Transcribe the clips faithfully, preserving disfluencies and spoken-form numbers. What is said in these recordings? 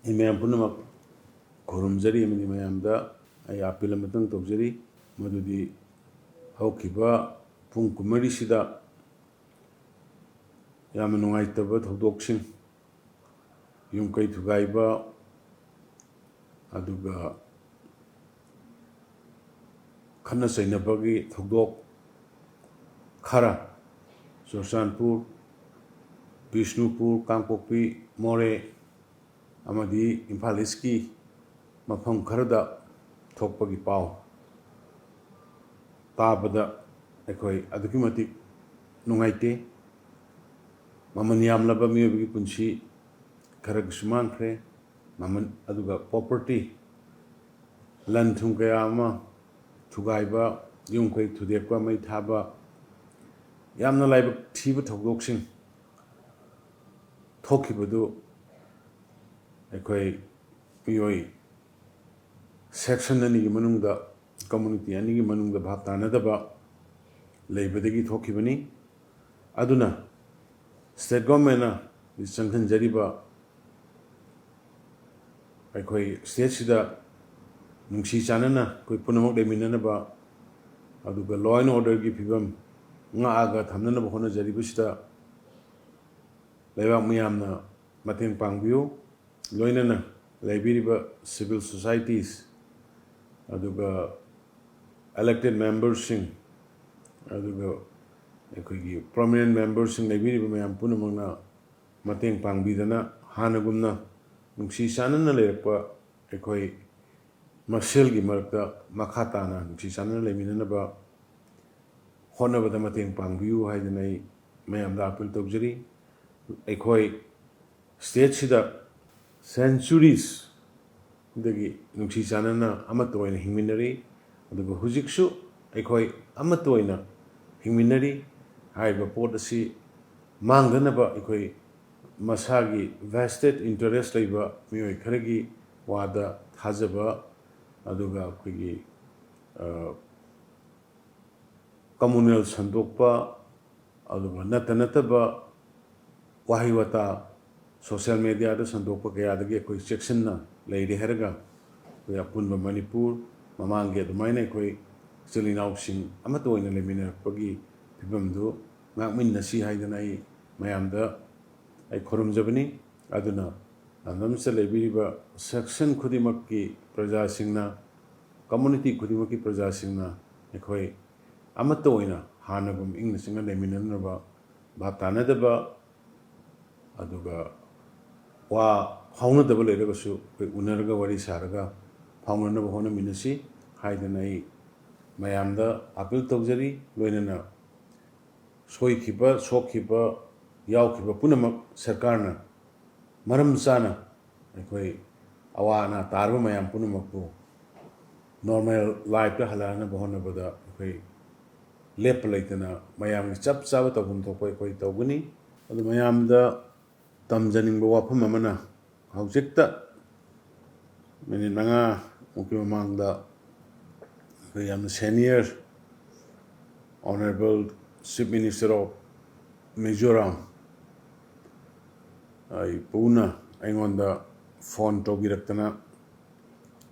ꯑꯩ ꯃꯌꯥꯝ ꯄꯨꯝꯅꯃꯛ ꯈꯨꯔꯨꯝꯖꯔꯤ ꯑꯃꯗꯤ ꯃꯌꯥꯝꯗ ꯑꯩ ꯑꯥꯄꯤꯜ ꯑꯃꯇꯪ ꯇꯧꯖꯔꯤ, ꯃꯗꯨꯗꯤ ꯍꯧꯈꯤꯕ ꯄꯨꯡ ꯀꯨꯟꯃꯔꯤꯁꯤꯗ ꯌꯥꯝꯅ ꯅꯨꯡꯉꯥꯏꯇꯕ ꯊꯧꯗꯣꯛꯁꯤꯡ, ꯌꯨꯝ ꯀꯩ ꯊꯨꯒꯥꯏꯕ, ꯑꯗꯨꯒ ꯈꯠꯅ ꯆꯩꯅꯕꯒꯤ ꯊꯧꯗꯣꯛ ꯈꯔ ꯆꯨꯔꯆꯥꯟꯄꯨꯔ, ꯕꯤꯁꯅꯨꯄꯨꯔ, ꯀꯥꯡꯄꯣꯛꯄꯤ, ꯃꯣꯔꯦ ꯑꯃꯗꯤ ꯏꯝꯐꯥꯜ ꯏꯁꯀꯤ ꯃꯐꯝ ꯈꯔꯗ ꯊꯣꯛꯄꯒꯤ ꯄꯥꯎ ꯇꯥꯕꯗ ꯑꯩꯈꯣꯏ ꯑꯗꯨꯛꯀꯤ ꯃꯇꯤꯛ ꯅꯨꯡꯉꯥꯏꯇꯦ꯫ ꯃꯃꯜ ꯌꯥꯝꯂꯕ ꯃꯤꯑꯣꯏꯕꯒꯤ ꯄꯨꯟꯁꯤ ꯈꯔꯒꯁꯨ ꯃꯥꯡꯈ꯭ꯔꯦ꯫ ꯃꯃꯜ, ꯑꯗꯨꯒ property, ꯂꯟ ꯊꯨꯝ ꯀꯌꯥ ꯑꯃ ꯊꯨꯒꯥꯏꯕ, ꯌꯨꯝ ꯀꯩ ꯊꯨꯗꯦꯛꯄ, ꯃꯩ ꯊꯥꯕ, ꯌꯥꯝꯅ ꯂꯥꯏꯕꯛ ꯊꯤꯕ ꯊꯧꯗꯣꯛꯁꯤꯡ ꯊꯣꯛꯈꯤꯕꯗꯨ ꯑꯩꯈꯣꯏ ꯃꯤꯑꯣꯏ section ꯑꯅꯤꯒꯤ ꯃꯅꯨꯡꯗ, community ꯑꯅꯤꯒꯤ ꯃꯅꯨꯡꯗ ꯚꯥꯞ ꯇꯥꯅꯗꯕ ꯂꯩꯕꯗꯒꯤ ꯊꯣꯛꯈꯤꯕꯅꯤ꯫ ꯑꯗꯨꯅ state governmentꯅ ꯆꯪꯍꯟꯖꯔꯤꯕ ꯑꯩꯈꯣꯏ stateꯁꯤꯗ ꯅꯨꯡꯁꯤ ꯆꯥꯟꯅꯅ ꯑꯩꯈꯣꯏ ꯄꯨꯝꯅꯃꯛ ꯂꯩꯃꯤꯟꯅꯅꯕ, ꯑꯗꯨꯒ law and orderꯒꯤ ꯐꯤꯕꯝ ꯉꯥꯛꯑꯒ ꯊꯝꯅꯅꯕ ꯍꯣꯠꯅꯖꯔꯤꯕꯁꯤꯗ ꯂꯩꯕꯥꯛ ꯃꯤꯌꯥꯝꯅ ꯃꯇꯦꯡ ꯄꯥꯡꯕꯤꯌꯨ꯫ ꯂꯣꯏꯅꯅ ꯂꯩꯕꯤꯔꯤꯕ civil societies, ꯑꯗꯨꯒ elected memberꯁꯤꯡ, ꯑꯗꯨꯒ ꯑꯩꯈꯣꯏꯒꯤ prominent memberꯁꯤꯡ, ꯂꯩꯕꯤꯔꯤꯕ ꯃꯌꯥꯝ ꯄꯨꯝꯅꯃꯛꯅ ꯃꯇꯦꯡ ꯄꯥꯡꯕꯤꯗꯅ ꯍꯥꯟꯅꯒꯨꯝꯅ ꯅꯨꯡꯁꯤ ꯆꯥꯟꯅꯅ ꯂꯩꯔꯛꯄ ꯑꯩꯈꯣꯏ ꯃꯁꯦꯜꯒꯤ ꯃꯔꯛꯇ ꯃꯈꯥ ꯇꯥꯅ ꯅꯨꯡꯁꯤ ꯆꯥꯟꯅꯅ ꯂꯩꯃꯤꯟꯅꯅꯕ ꯍꯣꯠꯅꯕꯗ ꯃꯇꯦꯡ ꯄꯥꯡꯕꯤꯌꯨ ꯍꯥꯏꯗꯅ ꯑꯩ ꯃꯌꯥꯝꯗ appeal ꯇꯧꯖꯔꯤ꯫ ꯑꯩꯈꯣꯏ stateꯁꯤꯗ centuries ꯗꯒꯤ ꯅꯨꯡꯁꯤ ꯆꯥꯟꯅꯅ ꯑꯃꯠꯇ ꯑꯣꯏꯅ ꯍꯤꯡꯃꯤꯟꯅꯔꯤ, ꯑꯗꯨꯒ ꯍꯧꯖꯤꯛꯁꯨ ꯑꯩꯈꯣꯏ ꯑꯃꯠꯇ ꯑꯣꯏꯅ ꯍꯤꯡꯃꯤꯟꯅꯔꯤ꯫ ꯍꯥꯏꯔꯤꯕ ꯄꯣꯠ ꯑꯁꯤ ꯃꯥꯡꯗꯅꯕ ꯑꯩꯈꯣꯏ ꯃꯁꯥꯒꯤ vested interest ꯂꯩꯕ ꯃꯤꯑꯣꯏ ꯈꯔꯒꯤ ꯋꯥꯗ ꯊꯥꯖꯕ, ꯑꯗꯨꯒ ꯑꯩꯈꯣꯏꯒꯤ, ꯑ, communal ꯁꯟꯗꯣꯛꯄ, ꯑꯗꯨꯒ ꯅꯠꯇ ꯅꯠꯇꯕ ꯋꯥꯍꯩ ꯋꯥꯇꯥ ꯁꯣꯁꯤꯌꯦꯜ ꯃꯦꯗꯤꯌꯥꯗ ꯁꯟꯗꯣꯛꯄ ꯀꯌꯥꯗꯒꯤ ꯑꯩꯈꯣꯏ ꯆꯦꯛꯁꯤꯟꯅ ꯂꯩꯔꯦ ꯍꯥꯏꯔꯒ, ꯑꯩꯈꯣꯏ ꯑꯄꯨꯟꯕ ꯃꯅꯤꯄꯨꯔ ꯃꯃꯥꯡꯒꯤ ꯑꯗꯨꯃꯥꯏꯅ ꯑꯩꯈꯣꯏ ꯏꯆꯤꯜ ꯏꯅꯥꯎꯁꯤꯡ ꯑꯃꯠꯇ ꯑꯣꯏꯅ ꯂꯩꯃꯤꯟꯅꯔꯛꯄꯒꯤ ꯐꯤꯕꯝꯗꯨ ꯉꯥꯛꯃꯤꯟꯅꯁꯤ ꯍꯥꯏꯗꯅ ꯑꯩ ꯃꯌꯥꯝꯗ ꯑꯩ ꯈꯨꯔꯨꯝꯖꯕꯅꯤ꯫ ꯑꯗꯨꯅ ꯂꯝꯗꯝꯁꯤꯗ ꯂꯩꯕꯤꯔꯤꯕ ꯁꯦꯛꯁꯟ ꯈꯨꯗꯤꯡꯃꯛꯀꯤ ꯄ꯭ꯔꯖꯥꯁꯤꯡꯅ, ꯀꯝꯃꯨꯅꯤꯇꯤ ꯈꯨꯗꯤꯡꯃꯛꯀꯤ ꯄ꯭ꯔꯖꯥꯁꯤꯡꯅ ꯑꯩꯈꯣꯏ ꯑꯃꯠꯇ ꯑꯣꯏꯅ ꯍꯥꯟꯅꯒꯨꯝ ꯏꯪꯅ ꯆꯤꯛꯅ ꯂꯩꯃꯤꯟꯅꯅꯕ, ꯚꯥꯞ ꯇꯥꯅꯗꯕ, ꯑꯗꯨꯒ ꯋꯥ ꯐꯥꯎꯅꯗꯕ ꯂꯩꯔꯒꯁꯨ ꯑꯩꯈꯣꯏ ꯎꯅꯔꯒ ꯋꯥꯔꯤ ꯁꯥꯔꯒ ꯐꯥꯎꯅꯅꯕ ꯍꯣꯠꯅꯃꯤꯟꯅꯁꯤ ꯍꯥꯏꯗꯅ ꯑꯩ ꯃꯌꯥꯝꯗ ꯑꯥꯄꯤꯜ ꯇꯧꯖꯔꯤ꯫ ꯂꯣꯏꯅꯅ ꯁꯣꯏꯈꯤꯕ, ꯁꯣꯛꯈꯤꯕ, ꯌꯥꯎꯈꯤꯕ ꯄꯨꯝꯅꯃꯛ ꯁꯔꯀꯥꯔꯅ ꯃꯔꯝ ꯆꯥꯅ ꯑꯩꯈꯣꯏ ꯑꯋꯥ ꯑꯅꯥ ꯇꯥꯔꯕ ꯃꯌꯥꯝ ꯄꯨꯝꯅꯃꯛꯄꯨ ꯅꯣꯔꯃꯦꯜ ꯂꯥꯏꯐꯇ ꯍꯜꯂꯛꯅꯕ ꯍꯣꯠꯅꯕꯗ ꯑꯩꯈꯣꯏ ꯂꯦꯞꯄ ꯂꯩꯇꯅ ꯃꯌꯥꯝꯒꯤ ꯆꯞ ꯆꯥꯕ ꯇꯧꯐꯝ ꯊꯣꯛꯄ ꯑꯩꯈꯣꯏ ꯇꯧꯒꯅꯤ꯫ ꯑꯗꯨ ꯃꯌꯥꯝꯗ ꯇꯝꯖꯅꯤꯡꯕ ꯋꯥꯐꯝ ꯑꯃꯅ, ꯍꯧꯖꯤꯛꯇ ꯃꯤꯅꯤꯠ ꯃꯉꯥꯃꯨꯛꯀꯤ ꯃꯃꯥꯡꯗ ꯑꯩꯈꯣꯏ ꯌꯥꯝꯅ senior honourable chief minister of Mizoram ꯑꯩ ꯄꯨꯅ ꯑꯩꯉꯣꯟꯗ ꯐꯣꯟ ꯇꯧꯕꯤꯔꯛꯇꯅ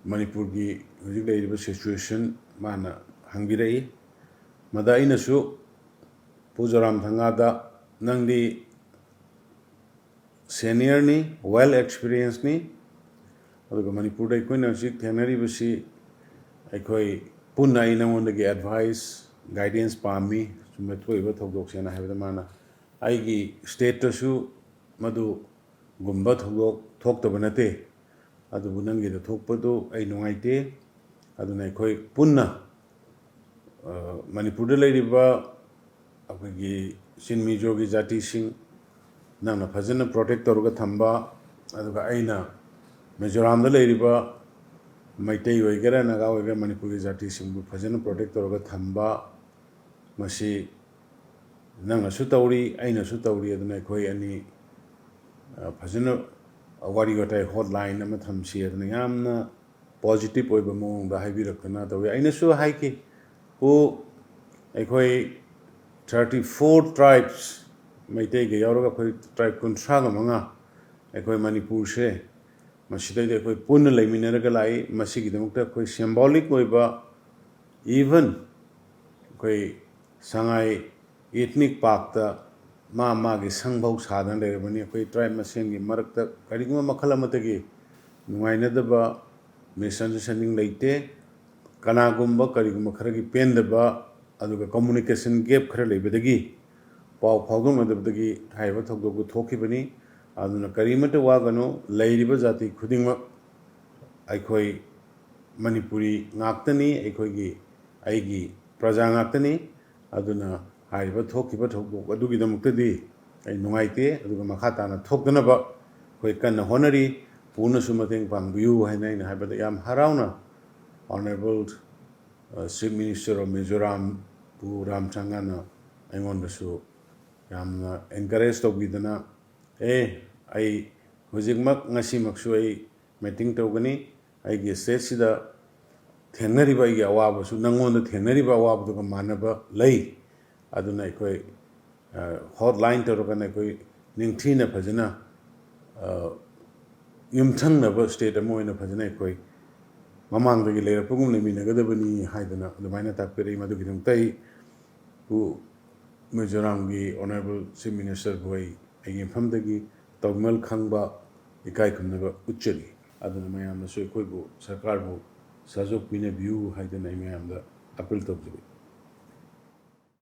ꯃꯅꯤꯄꯨꯔꯒꯤ ꯍꯧꯖꯤꯛ ꯂꯩꯔꯤꯕ ꯁꯤꯆꯨꯋꯦꯁꯟ ꯃꯥꯅ ꯍꯪꯕꯤꯔꯛꯏ꯫ ꯃꯗ ꯑꯩꯅꯁꯨ ꯄꯨ ꯖꯣꯔꯥꯝ ꯊꯪꯒꯥꯗ, "ꯅꯪꯗꯤ ꯁꯦꯅꯤꯌꯔꯅꯤ, ꯋꯦꯜ ꯑꯦꯛꯁꯄꯤꯔꯤꯌꯦꯟꯁꯅꯤ, ꯑꯗꯨꯒ ꯃꯅꯤꯄꯨꯔꯗ ꯑꯩꯈꯣꯏꯅ ꯍꯧꯖꯤꯛ ꯊꯦꯡꯅꯔꯤꯕꯁꯤ ꯑꯩꯈꯣꯏ ꯄꯨꯟꯅ ꯑꯩ ꯅꯉꯣꯟꯗꯒꯤ ꯑꯦꯗꯚꯥꯏꯁ, ꯒꯥꯏꯗꯦꯟꯁ ꯄꯥꯝꯃꯤ, ꯁꯨꯝꯕ ꯊꯣꯛꯏꯕ ꯊꯧꯗꯣꯛꯁꯦꯅ" ꯍꯥꯏꯕꯗ ꯃꯥꯅ, "ꯑꯩꯒꯤ ꯁ꯭ꯇꯦꯠꯇꯁꯨ ꯃꯗꯨꯒꯨꯝꯕ ꯊꯧꯗꯣꯛ ꯊꯣꯛꯇꯕ ꯅꯠꯇꯦ, ꯑꯗꯨꯕꯨ ꯅꯪꯒꯤꯗ ꯊꯣꯛꯄꯗꯨ ꯑꯩ ꯅꯨꯡꯉꯥꯏꯇꯦ꯫ ꯑꯗꯨꯅ ꯑꯩꯈꯣꯏ ꯄꯨꯟꯅ, ꯑ, ꯃꯅꯤꯄꯨꯔꯗ ꯂꯩꯔꯤꯕ ꯑꯩꯈꯣꯏꯒꯤ ꯆꯤꯟ ꯃꯤꯖꯣꯒꯤ ꯖꯥꯇꯤꯁꯤꯡ ꯅꯪꯅ ꯐꯖꯅ ꯄ꯭ꯔꯣꯇꯦꯛ ꯇꯧꯔꯒ ꯊꯝꯕ, ꯑꯗꯨꯒ ꯑꯩꯅ ꯃꯤꯖꯣꯔꯥꯝꯗ ꯂꯩꯔꯤꯕ ꯃꯩꯇꯩ ꯑꯣꯏꯒꯦꯔꯥ, ꯅꯥꯒꯥ ꯑꯣꯏꯒꯦꯔꯥ, ꯃꯅꯤꯄꯨꯔꯒꯤ ꯖꯥꯇꯤꯁꯤꯡꯕꯨ ꯐꯖꯅ ꯄ꯭ꯔꯣꯇꯦꯛ ꯇꯧꯔꯒ ꯊꯝꯕ, ꯃꯁꯤ ꯅꯪꯅꯁꯨ ꯇꯧꯔꯤ, ꯑꯩꯅꯁꯨ ꯇꯧꯔꯤ, ꯑꯗꯨꯅ ꯑꯩꯈꯣꯏ ꯑꯅꯤ, ꯑ, ꯐꯖꯅ ꯋꯥꯔꯤ ꯋꯥꯇꯥꯏ ꯍꯣꯠꯂꯥꯏꯟ ꯑꯃ ꯊꯝꯁꯤ" ꯑꯗꯨꯅ ꯌꯥꯝꯅ ꯄꯣꯖꯤꯇꯤꯚ ꯑꯣꯏꯕ ꯃꯑꯣꯡꯗ ꯍꯥꯏꯕꯤꯔꯛꯇꯅ ꯇꯧꯋꯤ꯫ ꯑꯩꯅꯁꯨ ꯍꯥꯏꯈꯤ, "ꯄꯨ, ꯑꯩꯈꯣꯏ ꯊꯥꯔꯇꯤ ꯐꯣꯔ ꯇ꯭ꯔꯥꯏꯕꯁ, ꯃꯩꯇꯩꯒ ꯌꯥꯎꯔꯒ ꯑꯩꯈꯣꯏ ꯇ꯭ꯔꯥꯏꯕ ꯀꯨꯟꯊ꯭ꯔꯥꯒ ꯃꯉꯥ ꯑꯩꯈꯣꯏ ꯃꯅꯤꯄꯨꯔꯁꯦ ꯃꯁꯤꯗꯩꯗ ꯑꯩꯈꯣꯏ ꯄꯨꯟꯅ ꯂꯩꯃꯤꯟꯅꯔꯒ ꯂꯥꯛꯏ꯫ ꯃꯁꯤꯒꯤꯗꯃꯛꯇ ꯑꯩꯈꯣꯏ symbolic ꯑꯣꯏꯕ, even ꯑꯩꯈꯣꯏ ꯁꯉꯥꯏ ethnic parkꯇ ꯃꯥ ꯃꯥꯒꯤ ꯁꯪꯐꯧ ꯁꯥꯗꯅ ꯂꯩꯔꯕꯅꯤ꯫ ꯑꯩꯈꯣꯏ tribe ꯃꯁꯦꯟꯒꯤ ꯃꯔꯛꯇ ꯀꯔꯤꯒꯨꯝꯕ ꯃꯈꯜ ꯑꯃꯠꯇꯒꯤ ꯅꯨꯡꯉꯥꯏꯅꯗꯕ, misunderstanding ꯂꯩꯇꯦ꯫ ꯀꯅꯥꯒꯨꯝꯕ ꯀꯔꯤꯒꯨꯝꯕ ꯈꯔꯒꯤ ꯄꯦꯟꯗꯕ, ꯑꯗꯨꯒ communication gap ꯈꯔ ꯂꯩꯕꯗꯒꯤ, ꯄꯥꯎ ꯐꯥꯎꯗꯣꯛꯅꯗꯕꯗꯒꯤ ꯍꯥꯏꯔꯤꯕ ꯊꯧꯗꯣꯛꯇꯨ ꯊꯣꯛꯈꯤꯕꯅꯤ꯫ ꯑꯗꯨꯅ ꯀꯔꯤꯃꯠꯇ ꯋꯥꯒꯅꯨ, ꯂꯩꯔꯤꯕ ꯖꯥꯇꯤ ꯈꯨꯗꯤꯡꯃꯛ ꯑꯩꯈꯣꯏ ꯃꯅꯤꯄꯨꯔꯤ ꯉꯥꯛꯇꯅꯤ, ꯑꯩꯈꯣꯏꯒꯤ, ꯑꯩꯒꯤ ꯄ꯭ꯔꯖꯥ ꯉꯥꯛꯇꯅꯤ꯫ ꯑꯗꯨꯅ ꯍꯥꯏꯔꯤꯕ ꯊꯣꯛꯈꯤꯕ ꯊꯧꯗꯣꯛ ꯑꯗꯨꯒꯤꯗꯃꯛꯇꯗꯤ ꯑꯩ ꯅꯨꯡꯉꯥꯏꯇꯦ, ꯑꯗꯨꯒ ꯃꯈꯥ ꯇꯥꯅ ꯊꯣꯛꯇꯅꯕ ꯑꯩꯈꯣꯏ ꯀꯟꯅ ꯍꯣꯠꯅꯔꯤ꯫ ꯄꯨꯅꯁꯨ ꯃꯇꯦꯡ ꯄꯥꯡꯕꯤꯌꯨ ꯍꯥꯏꯅ ꯑꯩꯅ ꯍꯥꯏꯕꯗ ꯌꯥꯝ ꯍꯔꯥꯎꯅ Honourable, ꯑ, Chief Minister of Mizoram ꯄꯨ ꯔꯥꯝꯊꯪꯒꯠꯅ ꯑꯩꯉꯣꯟꯗꯁꯨ ꯌꯥꯝꯅ encourage ꯇꯧꯕꯤꯗꯅ, "ꯑꯦ, ꯑꯩ ꯍꯧꯖꯤꯛꯃꯛ, ꯉꯁꯤꯃꯛꯁꯨ ꯑꯩ meeting ꯇꯧꯒꯅꯤ꯫ ꯑꯩꯒꯤ stateꯁꯤꯗ ꯊꯦꯡꯅꯔꯤꯕ ꯑꯩꯒꯤ ꯑꯋꯥꯕꯁꯨ ꯅꯪꯉꯣꯟꯗ ꯊꯦꯡꯅꯔꯤꯕ ꯑꯋꯥꯕꯗꯨꯒ ꯃꯥꯟꯅꯕ ꯂꯩ꯫ ꯑꯗꯨꯅ ꯑꯩꯈꯣꯏ, ꯑ, hotline ꯇꯧꯔꯒꯅ ꯑꯩꯈꯣꯏ ꯅꯤꯡꯊꯤꯅ ꯐꯖꯅ, ꯑ, ꯌꯨꯝꯊꯪꯅꯕ state ꯑꯃ ꯑꯣꯏꯅ ꯐꯖꯅ ꯑꯩꯈꯣꯏ ꯃꯃꯥꯡꯗꯒꯤ ꯂꯩꯔꯛꯄꯒꯨꯝ ꯂꯩꯃꯤꯟꯅꯒꯗꯕꯅꯤ" ꯍꯥꯏꯗꯅ ꯑꯗꯨꯃꯥꯏꯅ ꯇꯥꯛꯄꯤꯔꯛꯏ꯫ ꯃꯗꯨꯒꯤꯗꯃꯛꯇ ꯑꯩ ꯄꯨ ꯃꯤꯖꯣꯔꯥꯝꯒꯤ Honourable Chief Ministerꯕꯨ ꯑꯩ ꯑꯩꯒꯤ ꯃꯐꯝꯗꯒꯤ ꯇꯧꯃꯜ ꯈꯪꯕ, ꯏꯀꯥꯏ ꯈꯨꯝꯅꯕ ꯎꯠꯆꯔꯤ꯫ ꯑꯗꯨꯅ ꯃꯌꯥꯝꯅꯁꯨ ꯑꯩꯈꯣꯏꯕꯨ, ꯁꯔꯀꯥꯔꯕꯨ ꯁꯍꯖꯣꯛ ꯄꯤꯅꯕꯤꯌꯨ ꯍꯥꯏꯗꯅ ꯑꯩ ꯃꯌꯥꯝꯗ appeal ꯇꯧꯖꯔꯤ꯫